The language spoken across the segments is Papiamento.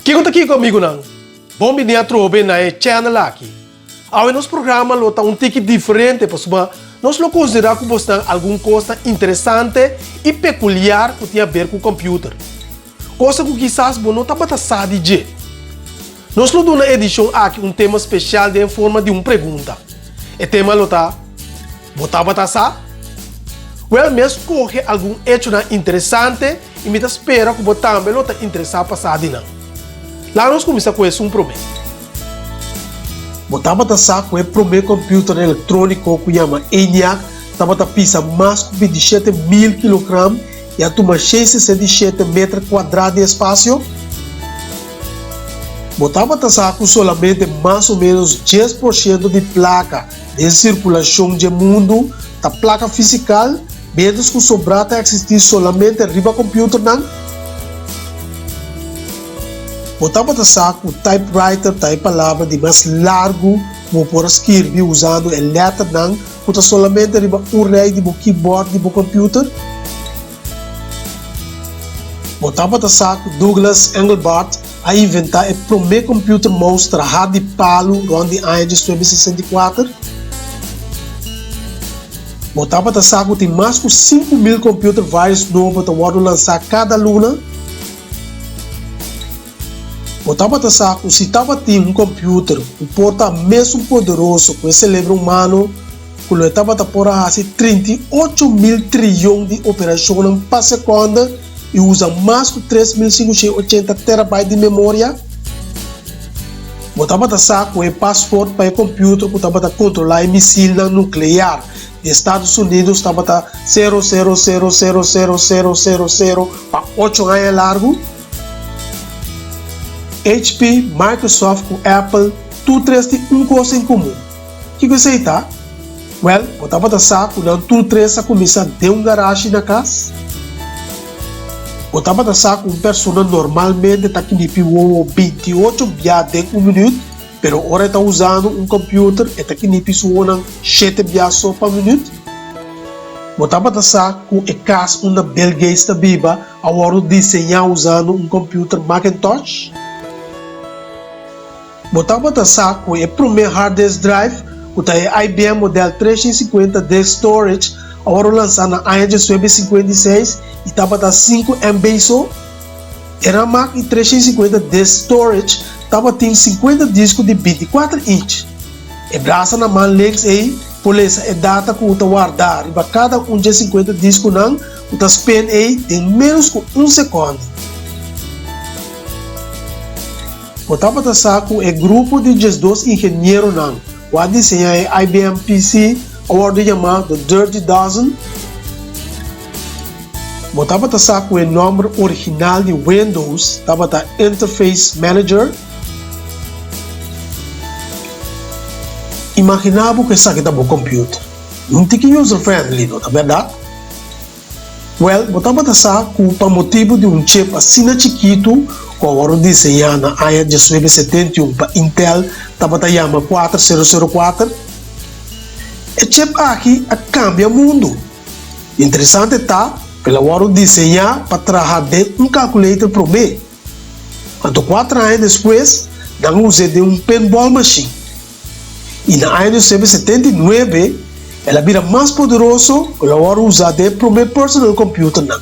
Kiko ta kiko amigunan? Bon bini atrobe na e channel aki. Awe nos programa lo ta un tiki diferente pasobra nos lo konsiderá ku bosnan algun kosnan interesante i pekuliar ku tin aber ku kòmpiuter. Kosnan ku kisas bo no tabata sa di dje. Nos lo duna e edishon aki un tema spesial den forma di un pregunta. E tema lo ta, Bo tabata sa? Wèl, mi a skohe algun echonan interesante i mi ta spera ku bo tambe lo ta interesá pa sa di nan. Laga nos kuminsá ku esun promé. Bo tabata sa ku e promé kòmpiuter elektróniko ku yama ENIAC tabata pisa mas ku 27,000 kilogram i a tuma 667 meter kuadrá di espasio? Bo tabata sa ku solamente mas o ménos 10% di plaka den sirkulashon dje mundu ta plaka fisikal, miéntras ku sobrá ta eksistí solamente riba kòmpiuternan? Bo tabata sa ku typewriter ta e palabra di mas largu ku bo por a skirbi usando e lèternan ku ta solamente riba un rei di bo keyboard di bo kòmpiuter? Bo tabata sa ku Douglas Engelbart a inventá e promé computer mouse trahá di palu rònt di aña 1964? Bo tabata sa ku tin mas ku 5000 computer virus nobo ta wòrdu lansá kada luna? Bo tabata sa ku si tabatin un computer ku por ta mesun poderoso ku e selebro humano, ku lo e tabata por a hasi 38,000 triyon di operashonnan pa sekònde i usa mas ku 3,580 terabyte di memoria? Bo tabata sa ku e passport pa e kòmpiuter ku tabata kontrolá e misilnan nuklear di Estados Unidos tabata sero sero sero sero sero sero sero sero pa ocho aña largu? HP, Microsoft ku Apple tur tres tin un kos en komun. Kiko esei ta? Wèl, bo tabata sa ku nan tur tres a kuminsá den un garashi na kas? Bo tabata sa ku un persona normalmente ta knipi wowo 28 bia den un minüt, pero ora e ta usando un kòmpiuter e ta knipi su wowonan shete bia so pa minüt? Bo tabata sa ku e kas unda Bill Gates ta biba a wòrdu diseñá usando un kòmpiuter Macintosh? Bo tabata sa ku e promé hard disk drive, ku ta e IBM Model 350 Disk Storage, a wòrdu lansá na aña 1956 i tabata 5 MB so? E RAMAC i 350 Disk Storage tabatin 50 disku di 24 inch. E brasa na man links ei por lesa e data ku ta wardá riba kada un dje 50 diskunan ku ta spin ei den ménos ku un sekònde. Bo tabata sa ku e grupo di 12 ingenieronan ku a diseñá e IBM PC a wòrdu yamá The Dirty Dozen? Bo tabata sa ku e nòmber original di Windows tabata Interface Manager? Imaginá bo ku esaki ta bo kòmpiuter. Un tiki user-friendly, no ta bèrdat? Wèl, bo tabata sa ku pa motibu di un chip asina chikitu ku a wòrdu diseñá na aña 1971 pa Intel tabata yama 4004? E chip aki a kambia mundu. Interesante ta ku el a wòrdu diseñá pa traha den un calculator promé. Anto kuater aña despues nan a us'é den un pinball machine. I na aña 1979 el a bira mas poderoso ku el a wòrdu usá den e promé personal computernan.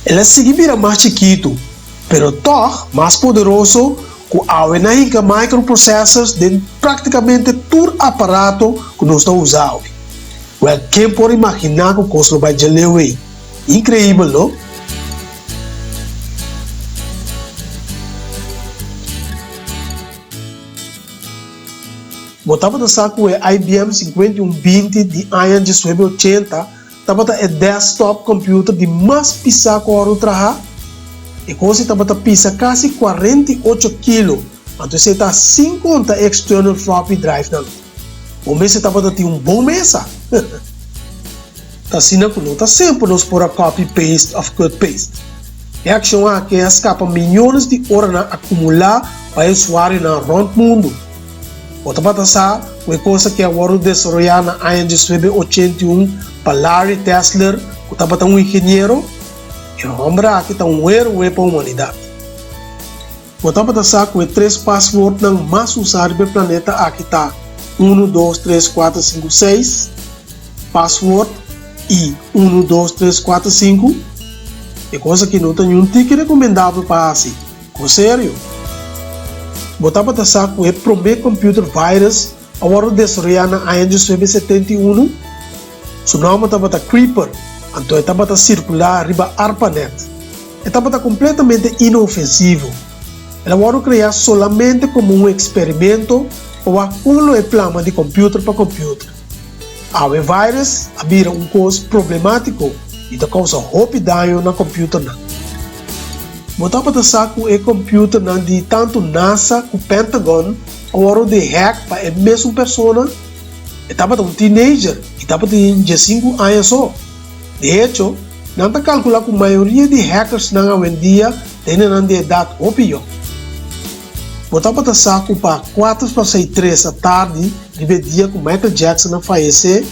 El a sigui bira mas chikitu, pero tòg mas poderoso ku awe nan hinka microprocessors den práktikamente tur aparato ku nos ta usa awe. Wèl, ken por imaginá ku kos lo bai djaleu ei? Inkreibel, no? Bo tabata sa ku e IBM 5120 di aña 1980 tabata e desktop computer di mas pisá ku a wòrdu traha? E kos ei tabata pisa kasi 48 kilo, anto esei ta sin konta e external floppy drivenan. Bo mester tabata tin un bon mesa! Ta asina ku no ta semper nos por a copy paste òf cut paste. E akshon aki a skapa miyones di oranan akumulá pa e usuarionan rònt mundu. Bo tabata sa ku e kos aki a wòrdu desaroyá na aña 1981 pa Larry Tesler ku tabata un ingeniero? E hòmber aki ta un héroe pa humanidat. Bo tabata sa ku e tres paswoordnan mas usá riba e planeta aki ta unu dos tres kuater sinku seis, paswoord, i unu dos tres kuater sinku? E kos aki no ta niun tiki rekomendabel pa hasi, ku serio. Bo tabata sa ku e promé computer virus a wòrdu desaroyá na aña 1971? Su nòmber tabata Creeper, anto e tabata sirkulá riba ARPANET. E tabata kompletamente inofensivo. El a wòrdu kreá solamente komo un eksperimento pa wak kon lo e plama di kòmpiuter pa kòmpiuter. Awe virus a bira un kos problemátiko i ta kousa hopi daño na kòmpiuternan. Bo tabata sa ku e kòmpiuternan di tantu NASA ku Pentagon a wòrdu di hack pa e mesun persona? E tabata un teenager i tabatin diesinku aña so. De hecho, nan ta kalkulá ku mayoria di hackersnan awendia ta hendenan di edat hopi yòn. Bo tabata sa ku pa kuater pasá i tres atardi riba e dia ku Michael Jackson a fayesé,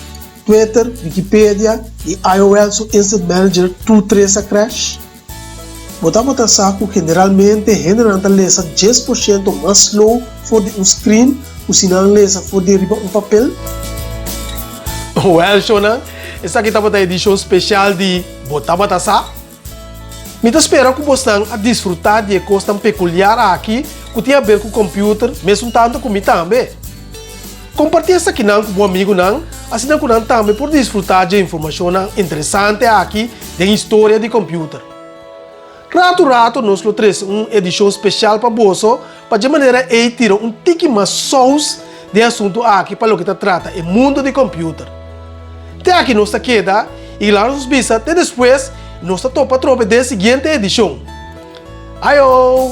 Twitter, Wikipedia i AOL su Instant Manager tur tres a crash? Bo tabata sa ku generalmente hendenan ta lesa 10% mas slow for di un screen ku si nan lesa for di riba un papel? Wèl, shownan, esaki tabata edishon speshal di Bo Tabata Sa? Mi ta spera ku bosnan a disfrutá di e kosnan pekuliar aki ku tin aber ku kòmpiuter mesun tantu ku mi tambe. Kompartí esakinan ku bo amigunan asina ku nan tambe por disfrutá dje informashonnan interesante aki den historia di kòmpiuter. Ratu ratu nos lo trese un edishon speshal pa boso pa dje manera ei tira un tiki mas sous den e asuntu aki pa loke ta trata e mundu di kòmpiuter. Te aki nos ta keda i laga nos bisa te despues i nos ta topa atrobe den e siguiente edishon. Ayo!